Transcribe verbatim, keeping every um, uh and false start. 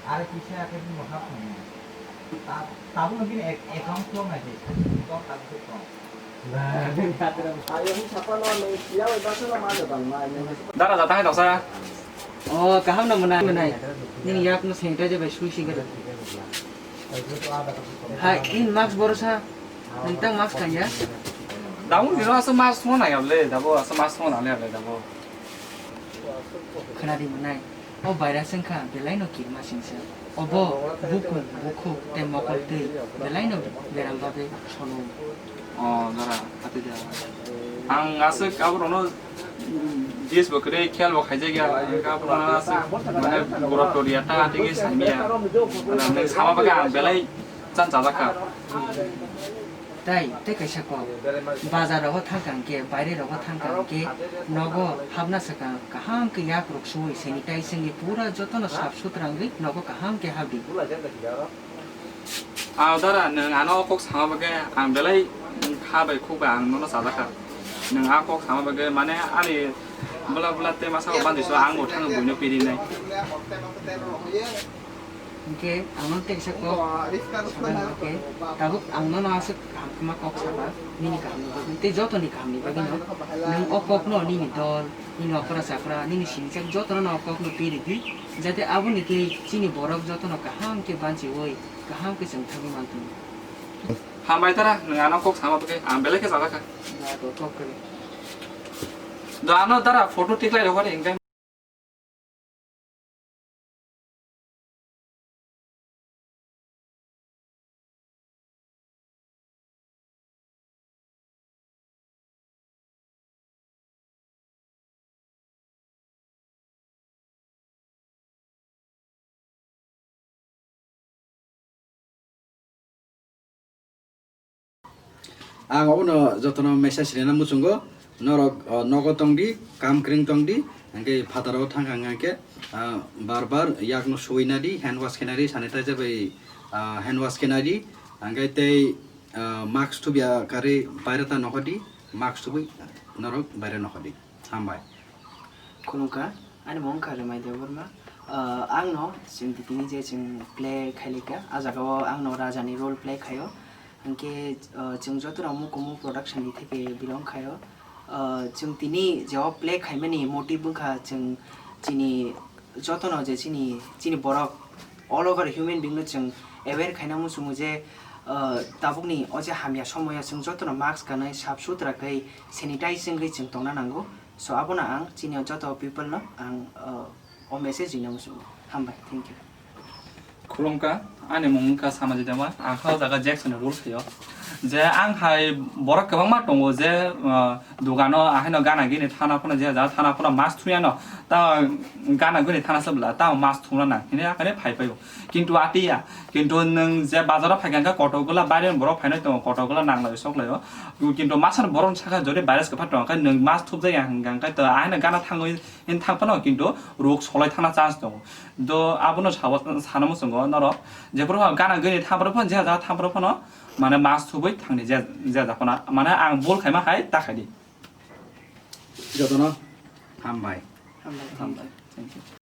Are kisa khe bini bwkha phunuknai. Ta-, tabukno bini ac-, account khuloknai se, account tabuk khe tong. Dara jata hai doksa. O, kaham no mwnai, mwnai. Nini yak no sanitizer bai sui sing khe. Hai, in mask borosa. Nang tang mask kanya. Damu dino asa mask mo nang yable, dabo asa mask mo nang yable, dabo. Khwnadi mwnai. O virus wngkha belaino kirima singsa. Obo bukung, bukhuk tei mokol twi belaino beram bagwi solo. O, jora, ati da. Ang aswk aborokno dis bo kwrwi khel bo khaijak ya. Ang aborokno aswk mane gurok toriya ta ati khe saimaya. Nwng sama bagwi ang belai chan chajak kha. Tai, tei kaisa kok, bazar rogo thangkha hwnkhe, baire rogo thangkha hwnkhe, nogo hapna swkang kaham khe yak rok suwi sanitize wngwi pura jotono sap sutra wngwi nogo kaham khe hapdi. Ah, dara, nwng ano o kok sama bagwi ang belai kha bai khuk bai ang nono chajakha. Nwng a kok sama bagwi mane ani bwla bwla tei masa o bandiso ang bo thangwi buino pirinai. Hingke ang nono tei kisa kok sana hingke tabuk ang nono aswk kaham kwma kok saka nini kahamni bagwi tei jotoni kahamni bagwino nwng o kokno nini dol, nini okra chakra, nini sinijak jotono no o kokno twi rwdi, jate aboni twi chini borok jotono kaham khe banchiui kaham khe chwng thangwi manthung. Hambai tara, nwng ano kok sama bagwi ang belai khe chajakha. Na to kok kwrwi. Do ano dara photo tiklai rokha de hingke. Ang obono jotono message rina muchungo, norok, o, nogo tongdi, kam kwrwng tongdi, hingke phataro thangkha hingke, ah, bar bar yakno suina di, hand wash khenai di, sanitizer bai, ah, hand wash khenai di, hingke tei, ah, mask thubya karwi baire ta nokhodi, mask thubui norok baire nokhodi. Hambai. Khulumkha, ani mung kha Remai Debbarma. Ah, ang no chwng tini je chwng play khailika, ah jaga o ang no raja ni role play khaio. Hingke, ah, chwng joto rok Mukumu Production ni theke belong khaio. Ah, chwng tini je o play khaimani motive wngkha chwng chini joto no je chini, chini borok all over human being no chwng aware khaina muchungo je, ah, tabukni o je hamya somoyo chwng joto no mask kanwi sap sutra khe sanitize wngwi chwng tongna nango. So, abono ang chini joto people no ang, uh, o message rina muchungo. Hambai, thank you. Khulumkha, ani mung wngkha Samajit Dema, ang kha o jaga Jackson ni role khaio. Je ang hai borok kwbangma tongo je, uh, dogano ahaino gana gini thana phano je jaga thana phano mask thuyano, ta gana gini thana sabla ta mask thuna nang hini akhane phai paio. Kintu atiya, kintu nwng je bazaro phaikha hwnkhe kotor gula baireni borok phainai tongo, kotor gula nanglaio soklaio. Kintu masani borokni sakha jodi virus kwphar tongo, hwnkhe nwng mask thupjak ya hwnkha hwnkhe to ahaino gana thangwi thang phano kintu rok solai thangna chance tongo. Do abono sabo sana muchungo norok jephuru phano gana gini thang phano je jaga thang phano mane mask thubui thangdi je, je jaga phano mane ang bol khaima hai ta khaidi. Jotono hambai. Hambai. Hambai. Thank you.